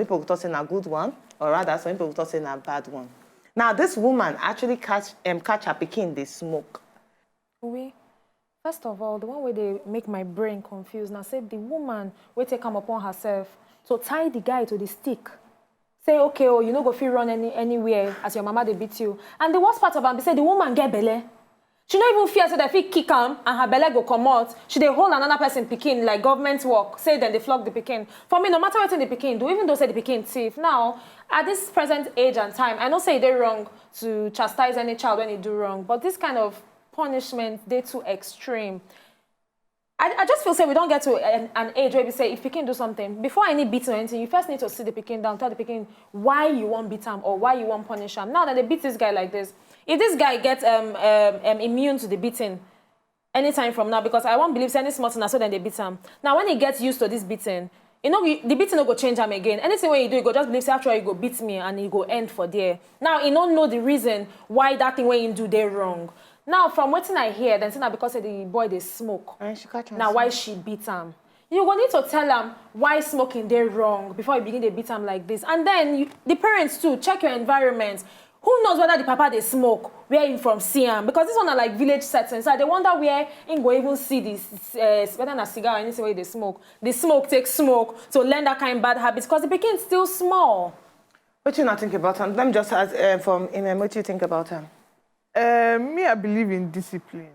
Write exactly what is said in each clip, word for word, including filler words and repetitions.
People go talk say na good one, or rather, some people go talk say na bad one. Now, this woman actually catch um, catch her pikin dey smoke. We, first of all, the one wey dey make my brain confuse na say the woman wey take am upon herself to tie the guy to the stick. Say, okay, oh, you no go fit run any anywhere as your mama dey beat you. And the worst part of am be say the woman get belle. She no even fear say dem fit kick am and her belle go comot. She dey hold another person pikin like government work, say dem dey flog the pikin. For me, no matter wetin the pikin do, even though say the pikin thief, now, at this present age and time, I know say e dey wrong to chastise any child when e do wrong, but this kind of punishment dey too extreme. I, I just feel say we don get to an, an age where we say if pikin do something, before any beating or anything, you first need to sit the pikin down, tell the pikin why you wan beat am or why you wan punish am. Now that they beat this guy like this, if this guy get um, um, um, immune to the beating anytime from now, because I wan believe say any small thing na so dem dey beat am. Now when he gets used to this beating, you know the beating no go change am again. Anything wey you do, you go just believe say after all you go beat me and e go end for there. Now he no know the reason why that thing wey he do dey wrong. Now from wetin I hear, dem say na because say the boy dey smoke. And she catch am. Na why she beat am. You go need to tell am why smoking dey wrong before you begin dey beat am like this. And then you, the parents too, check your environment. Who knows whether the papa dey smoke, where him from see am? Because this one na like village setting, so I dey wonder where him go even see this, uh, whether na cigar or anything wey dey smoke. The smoke take smoke to learn that kind bad habit because the pikin still small. What you not think about am? Let me just ask um, from Imem, what you think about am? Uh, me, I believe in discipline,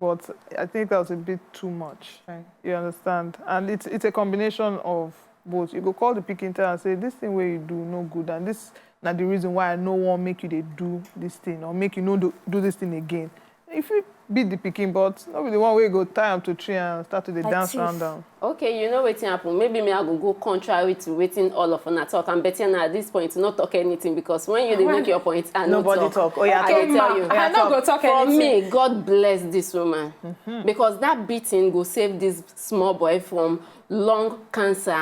but I think that was a bit too much. Right. You understand? And it's it's a combination of both. You go call the pikin tell and say this thing where you do no good, and this na the reason why I no wan make you dey do this thing or make you no do, do this thing again. If you beat the pikin, but no be the one wey go tie am to tree and start to dey Like dance thief. Round am. Okay, you know wetin happen? Maybe me I go go contrary to wetin all of una talk. And Bettina at this point no talk anything because when you dey make your point, I no Nobody talk. talk. Oh, yeah, I talk. dey tell you. I no go talk For anything. Me, God bless this woman because that beating go save this small boy from lung cancer,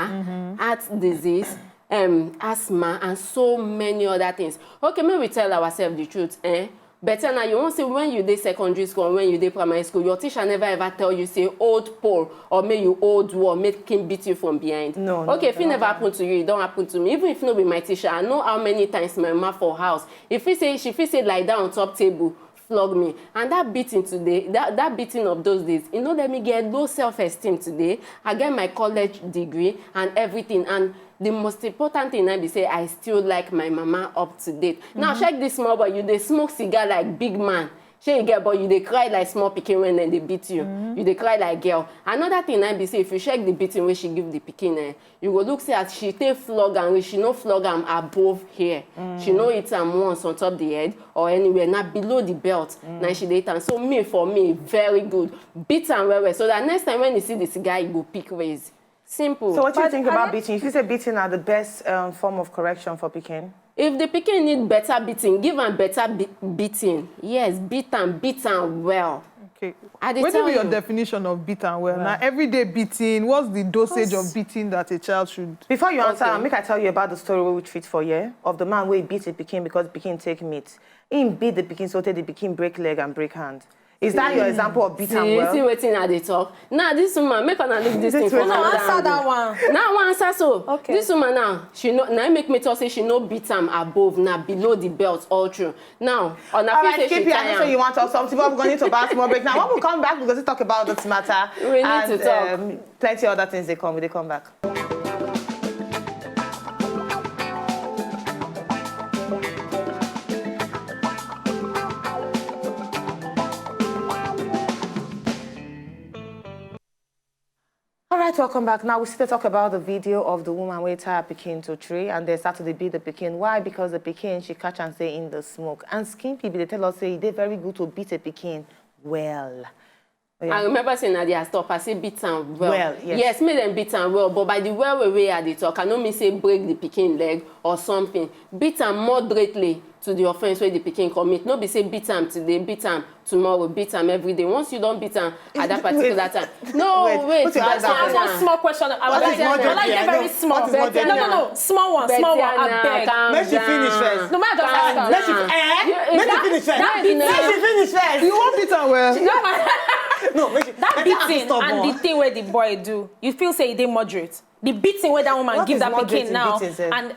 heart disease, um, asthma, and so many other things. Okay, make we tell ourselves the truth. Eh? Bettina, you wan say when you dey secondary school or when you dey primary school, your teacher never ever tell you say hold pole or make you hold wall, make him beat you from behind. No, no, Okay, if it no. Never happen to you, it don happen to me. Even if no be my teacher, I know how many times my mama for house, if he say she fit say lie down on top table, flog me. And that beating today, that, that beating of those days, e no let me get low self-esteem today. I get my college degree and everything, and the most important thing na be say I still like my mama up to date. Now check this small boy, you dey smoke cigar like big man. Shey you get, but you dey cry like small pikin when dem dey beat you. You dey cry like girl. Another thing na be say if you check the beating wey she give the pikin, eh, you go look say as she take flog am reach, she no flog am above here. She no hit am once on top the head or anywhere. Na below the belt na she dey hit am. So me, for me, very good. Beat am well well so that next time when you see the cigar, you go pick ways. Simple. So what do you But think I about like- beating? If you say beating are the best um, form of correction for pikin, If the pikin need better beating, give am better be beating. Yes, beat am, beat am well. Okay. I dey Wetin tell be your you. Definition of beat and well? Now everyday beating. What's the dosage of beating that a child should? Before you answer, Okay. am, make I tell you about the story wey we treat for here of the man wey beat the pikin because the pikin take meat. Him beat the pikin so tey the pikin break leg and break hand. Is that your example of beat See, am you see well? Wetin I dey talk. Now this woman, make una leave this thing for This now. woman. Answer that one. Now I wan answer so. Okay. This woman now, she no, now make me talk say she no beat am above, na below the belt all through. Now, una All feel right, say she keep it. I tie know say you am. Want to talk something, but we're going to back small break now. When we come back, we're going to talk about this matter. We need and, to talk. Um, plenty other things they come. We dey come back. All right, welcome back. Now we still talk about the video of the woman wey tie her pikin to tree and they start to dey beat the pikin. Why? Because the pikin she catch and say in the smoke. And Skin People they tell us say e dey very good to beat a pikin well. I remember saying that they are stop. I say beat am well. Well, yes. Yes, make dem beat am well. But by the well way wey I dey talk, I no mean say break the pikin leg or something. Beat am moderately to the offence wey the pikin commit. No be say beat am today, beat am tomorrow, beat am every day. Once you don beat am at that particular time. No, Wait, wait, put your hands Bettina. up One small question. I What would is like, I moderate like here? get very No, small. what is moderate No, no, here? no. Small one, small one. Bettina, I beg. calm Make she finish down. first. No, make I just Calm ask am. Make she, down. eh? You- Make she that- finish first. that Make she finish first. You won't beat and well. No, man. No, make she, That make her beating stop and one. The thing where the boy do, you feel say e dey moderate. The beating where that woman What give is that moderate pikin in now, beating sef? And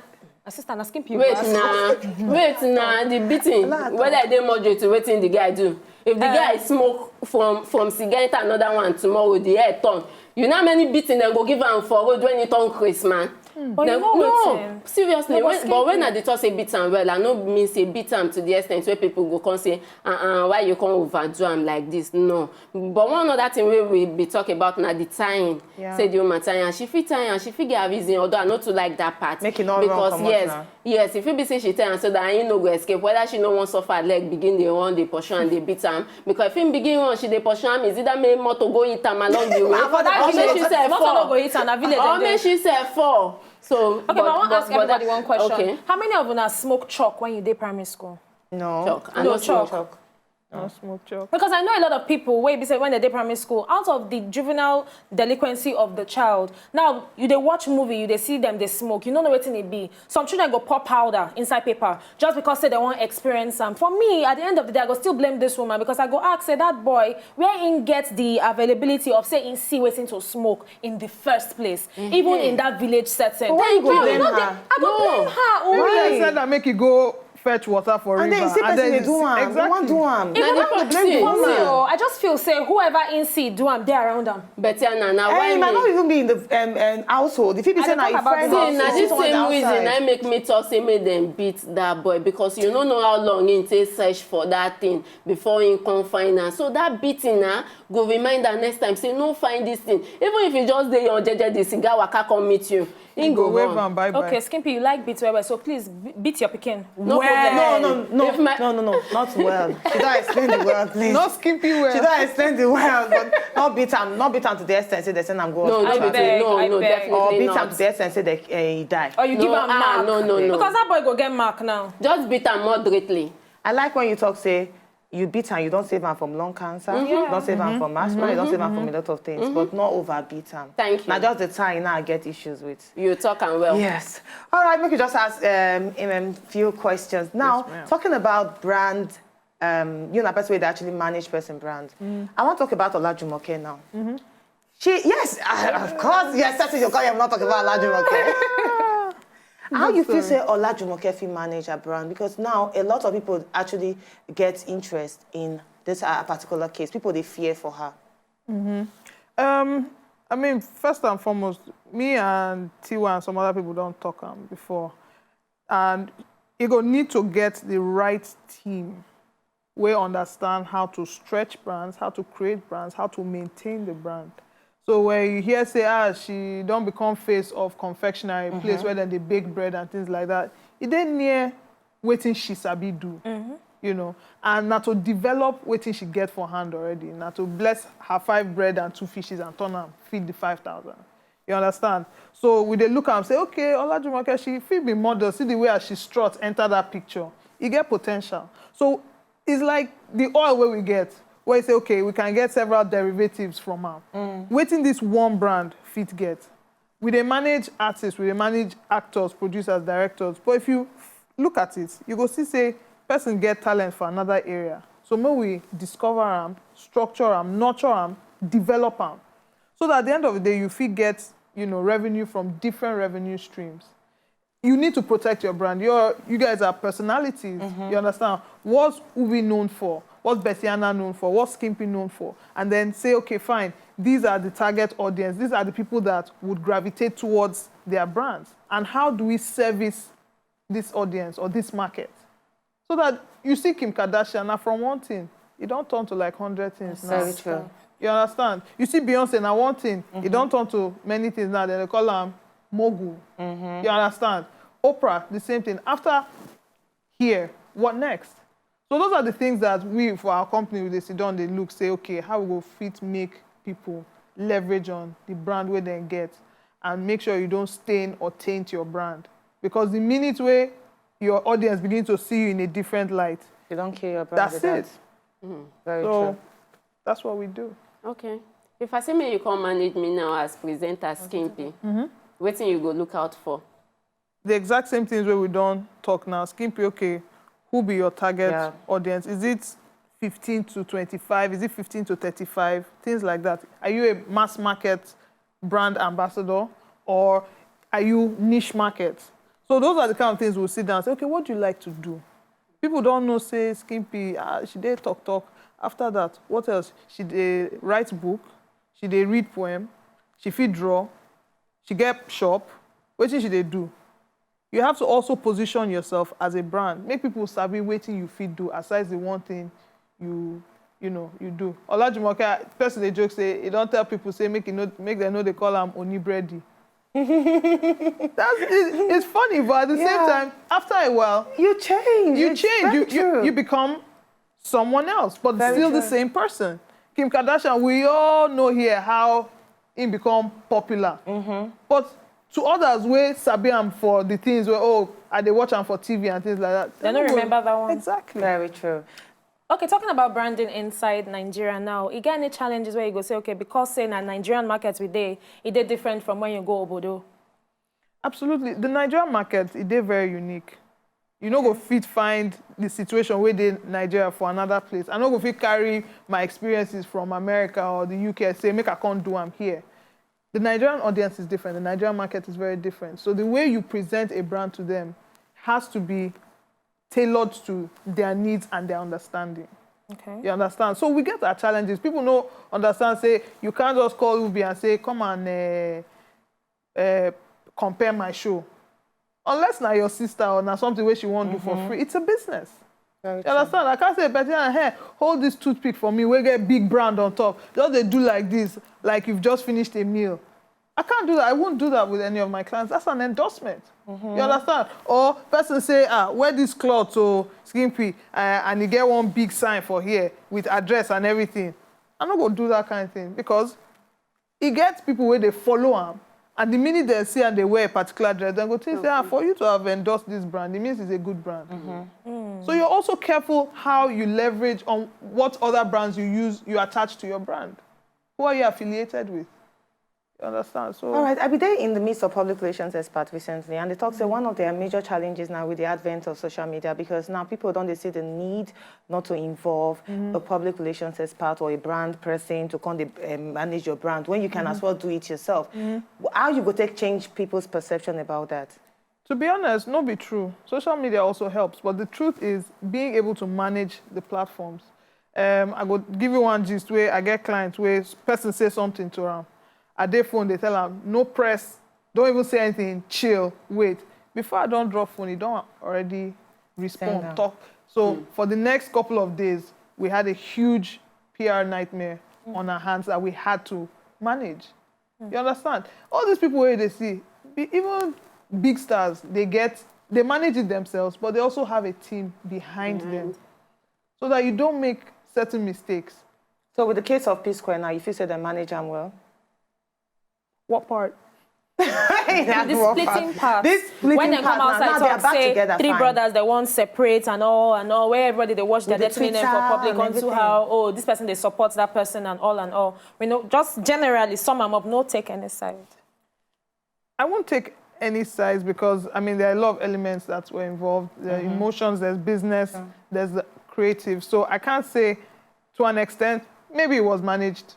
my sister, na skin peel. Wait na, wait na the beating. Allow her Whether I dey moderate to wetin the guy do. If the Uh. guy smoke from from cigar enter another one tomorrow, the head turn. You know how many beating dem go give am for road when he turn craze man? But Dem- you know no, wetin? seriously. No, but When, skin but when peel. I dey talk say beat am well, I no mean say beat am to the extent where people go come say, uh-uh, why you come overdo am like this? No. But one other thing wey we be talk about na the tying. Yeah. Say the woman tie am, she fit tie am, she fit get her reason. Although I no too like that part. Make e no run Because comot yes, na. yes, if e be say she tie am so that he no go escape, whether she no wan suffer leg begin dey run, dey pursue and dey beat am. Because if he begin run, she dey pursue am, is either make motor go hit am along the way, For that or make village, she sef motor no fall, go hit am, na village or dem dey. Make she sef fall. So, Okay, but I want to ask everybody one question. Okay. How many of una smoke chalk when you dey primary school? No. Chalk. I No no chalk. smoke. No smoke chalk. Because I know a lot of people wey be say when they dey primary school, out of the juvenile delinquency of the child, now you dey watch movie, you dey see them dey smoke, you no know wetin e be. Some children go pour powder inside paper just because say they wan experience am. For me, at the end of the day, I go still blame this woman because I go ask say that boy where he get the availability of say he see wetin to smoke in the first place, even in that village setting. But why you go No, blame no, her? I go No. blame her. Why Only. I said that make you go fetch water for And river. then you see person dey do am. You wan do am. Na the Why you blame the problem. For me, woman? oh, I just feel say whoever in see do am dey around am. But yeah, na na Eh, why he might not me? Even be in the um, um, household. If he be I say dey na talk him about friend the or See, na this someone same reason outside. I make me talk say make dem beat that boy, because you no know how long he take search for that thing before he come find am. So that beating na go remind am next time say no find this thing. Even if you just dey your jeje, the cigar waka come meet you, he You go go wave run. Am bye bye. Okay, Skimpy, you like beat well well, so please be- beat your pikin. No Well. problem. No, no, no, If my- no, no, no, not well. She don explain the well, please. Not Skimpy well. She don explain the well, but not beat am, not beat am to the extent say they send am go No, hospital. no I beating. beg, No, I no, beg. Definitely Or beat not. Am to the extent say they, uh, he die. Or you give No, am ah, mark. No, no, no. Because that boy go get mark now. Just beat am moderately. I like when you talk say you beat am, you don save am from lung cancer, you don save am from asthma, you don save am from a lot of things, but not over beat am. Thank you. Na just the time now I get issues with. You talk am well. Yes. All right, make you just ask um, him a few questions. Now, Yes, ma'am. Talking about brand, um, you know, person wey dey actually manage person brand. I wan talk about Olajumoke now. She, yes, uh, of course, yes, that's what you call him, not talk about Olajumoke. How you feel say Olajumoke fit manage her brand? Because now a lot of people actually get interest in this uh, particular case. People dey fear for her. Um, I mean, first and foremost, me and Tiwa and some other people don talk am before, and you go need to get the right team wey understand how to stretch brands, how to create brands, how to maintain the brand. So when you hear say ah she don become face of confectionery, place where dem dey bake bread and things like that, e dey near wetin she sabi do, you know, and na to develop wetin she get for hand already, na to bless her five bread and two fishes and turn am feed the five thousand. You understand? So we dey look am say, okay, Olajumoke, she fit be model. See the way as she strut enter that picture. E get potential. So it's like the oil wey we get, where you say, okay, we can get several derivatives from am. Wetin this one brand fit get? We dey manage artists, we dey manage actors, producers, directors. But if you look at it, you go see say person get talent for another area. So make we discover am, structure am, nurture am, develop am. So that at the end of the day, you fit get, you know, revenue from different revenue streams. You need to protect your brand. You're, you guys are personalities. You understand? What's Ubi known for? What's Bessiana known for? What's Skimpy known for? And then say, okay, fine. These are the target audience. These are the people that would gravitate towards their brands. And how do we service this audience or this market? So that you see Kim Kardashian, now from one thing, it don't turn to like hundred things now. Very true. You understand? You see Beyonce, now one thing, it don't turn to many things now. Then they call her mogul. You understand? Oprah, the same thing. After here, what next? So those are the things that we for our company we dey sit down dey look say, okay, how we go fit make people leverage on the brand wey dem get and make sure you don't stain or taint your brand, because the minute wey your audience begin to see you in a different light, You don't kill your brand. That's with it. That. Very So true. That's what we do. Okay. If I say make you come manage me now as presenter, Skimpy, wetin you go look out for? The exact same things where we don't talk now. Skimpy, okay, who be your target Yeah. audience? Is it fifteen to twenty-five? Is it fifteen to thirty-five? Things like that. Are you a mass market brand ambassador, or are you niche market? So those are the kind of things we'll sit down and say, okay, what do you like to do? People don't know say Skimpy, ah, she dey talk talk. After that, what else? She dey write book, she dey read poem, she fit draw, she get shop. Wetin she dey do? You have to also position yourself as a brand. Make people sabi wetin you fit do aside the one thing you you know you do. Olajumoke, person dey joke say e don tell people say make e no make dem no dey call am Onibredi. That's it, it's funny, but at the same Yeah. time, after a while, You change. you It's change. very You, you true. you become someone else, but Very still the true. same person. Kim Kardashian, we all know here how he become popular. But to others, we sabi am for the things where, oh, I dey watch am for T V and things like that. They don't go- Remember that one. Exactly. Very true. Okay, talking about branding inside Nigeria now, you get any challenges where you go say, okay, because say na Nigerian market we dey, it dey different from when you go obodo. Absolutely. The Nigerian market, it dey very unique. You no go fit find the situation where dey Nigeria for another place. I no go fit carry my experiences from America or the U K, say, make I come do am here. The Nigerian audience is different. The Nigerian market is very different. So the way you present a brand to them has to be tailored to their needs and their understanding. Okay. You understand? So we get our challenges. People no understand, say, you can't just call Ubi and say, come and uh, uh, compare my show. Unless na your sister or na something where she won't do for free. It's a business. Very You understand? I can't say, Betty, hey, hold this toothpick for me. We get big brand on top. Just they do like this, like you've just finished a meal. I can't do that. I won't do that with any of my clients. That's an endorsement. You understand? Or person say, ah, wear this cloth to Skimpy, uh, and you get one big sign for here with address and everything. I no go do that kind of thing because e get people wey dey follow am, and the minute dem see am dey wear a particular dress, dem go think say, ah, for you to have endorsed this brand, it means it's a good brand. So you're also careful how you leverage on what other brands you use, you attach to your brand. Who are you affiliated with? You understand? So All right, I be there in the midst of public relations expert recently, and they talk say one of their major challenges now with the advent of social media, because now people don't they see the need not to involve a public relations expert or a brand person to come dey, um, manage your brand when you can as well do it yourself. How you go take change people's perception about that? To be honest, no be true. Social media also helps, but the truth is being able to manage the platforms. Um, I go give you one gist where I get clients where s- person say something to am. I dey phone, they tell am, no press, don't even say anything, chill, wait. Before I don't drop phone, he don't already respond, Send am. Talk. So for the next couple of days, we had a huge P R nightmare on our hands that we had to manage. You understand? All these people where they see, be- even big stars, they get, they manage it themselves, but they also have a team behind them, so that you don't make certain mistakes. So with the case of P Square now, you feel say they manage am well? What part? The splitting part. This splitting When they part come outside, now, now they are talk back say together, three fine. Brothers, they want separate and all and all, where everybody they watch their With the destiny name Twitter for public and onto everything. How, oh, this person they support that person and all and all. We know, just generally sum am up, no take any side. I won't take any sides because, I mean, there are a lot of elements that were involved. There are emotions, there's business, there's the creative. So I can't say, to an extent, maybe it was managed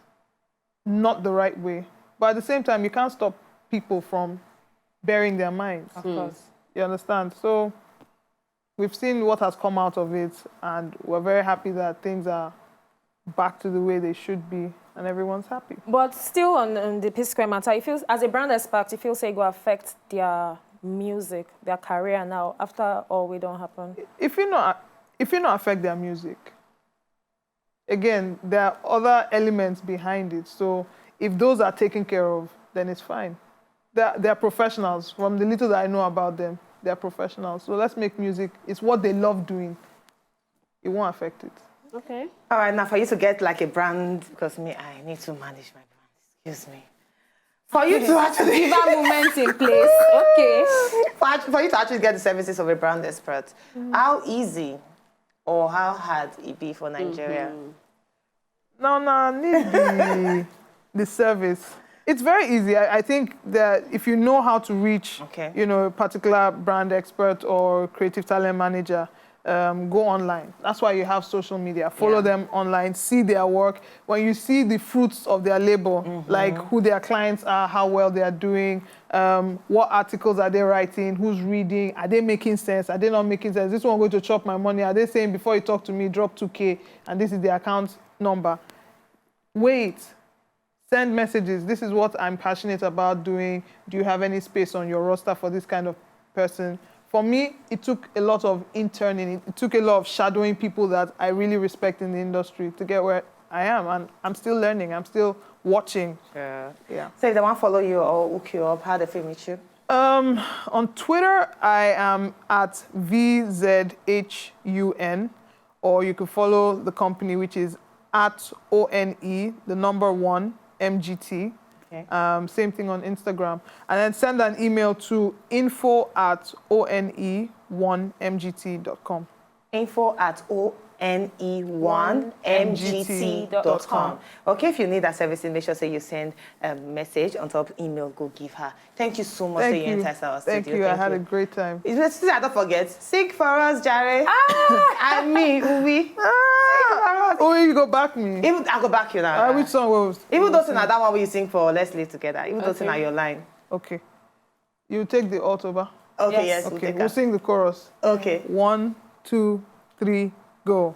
not the right way. But at the same time, you can't stop people from bearing their minds. Of course. You understand? So we've seen what has come out of it, and we're very happy that things are back to the way they should be, and everyone's happy. But still on, on the P Square matter, you feel, as a brand expert, you feel say it go affect their music, their career now, after all we don't happen. If you not, if you not affect their music, again, there are other elements behind it. So if those are taken care of, then it's fine. They're, they're professionals. From the little that I know about them, they're professionals. So let's make music. It's what they love doing. It won't affect it. Okay. All right, now for you to get like a brand, because me, I need to manage my brand. Excuse me. For you to actually Give her moment in place. Okay. for, act- for you to actually get the services of a brand expert, how easy or how hard it be for Nigeria? No, no, I need the, the service. It's very easy. I, I think that if you know how to reach, Okay. you know, a particular brand expert or creative talent manager, um, go online. That's why you have social media. Follow them online, see their work. When you see the fruits of their labor, like who their clients are, how well they are doing, um, what articles are they writing, who's reading, are they making sense, are they not making sense? This one going to chop my money. Are they saying, "Before you talk to me, drop two K, and this is the account number"? Wait, send messages. "This is what I'm passionate about doing. Do you have any space on your roster for this kind of person?" For me, it took a lot of interning. It, it took a lot of shadowing people that I really respect in the industry to get where I am. And I'm still learning. I'm still watching. Yeah. Yeah. So if they want to follow you or hook you up, how they fit meet you? Um, on Twitter, I am at V Z H U N, or you can follow the company, which is at O N E, the number one, M G T. Okay. Um, same thing on Instagram. And then send an email to info at O N E one M G T dot com. Info at O N E one M G T dot com. Okay, if you need that service, make sure say you send a message on top email, go give her. Thank you so much Thank that you you. entered our Thank studio. you. I had a great time. It's just, I don't forget. Sing for us, Jare. And me, Uwe. Oh, you go back me. Even I go back you now. Uh, which song was? Even though say na that one we sing for, let's live together. Even though say na Okay. Your line. Okay. You take the alt over. Okay, yes, Yes. we'll Okay. take We'll that. Sing the chorus. Okay. One, two, three, go.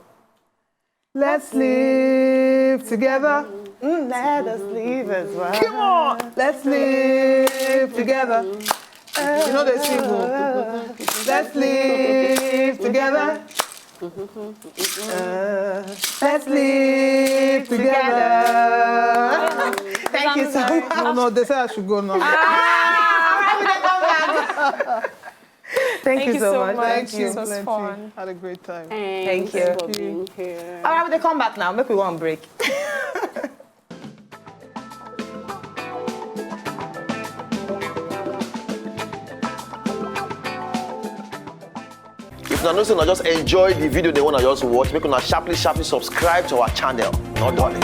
Let's live together. Mm, let us live as one. Come on. Let's live together. You know they sing. Oh. Let's live together. Uh, Let's live together. thank you so much. No, no, they say I should go now. Thank, Thank you you so so much. much. Thank you. This was Plenty. Fun. Had a great time. Thank Thanks you. for being here. All right, we come back now. Make we one break. If una know say una just enjoy the video, they wanna just watch, make una sharply, sharply subscribe to our channel. No darling.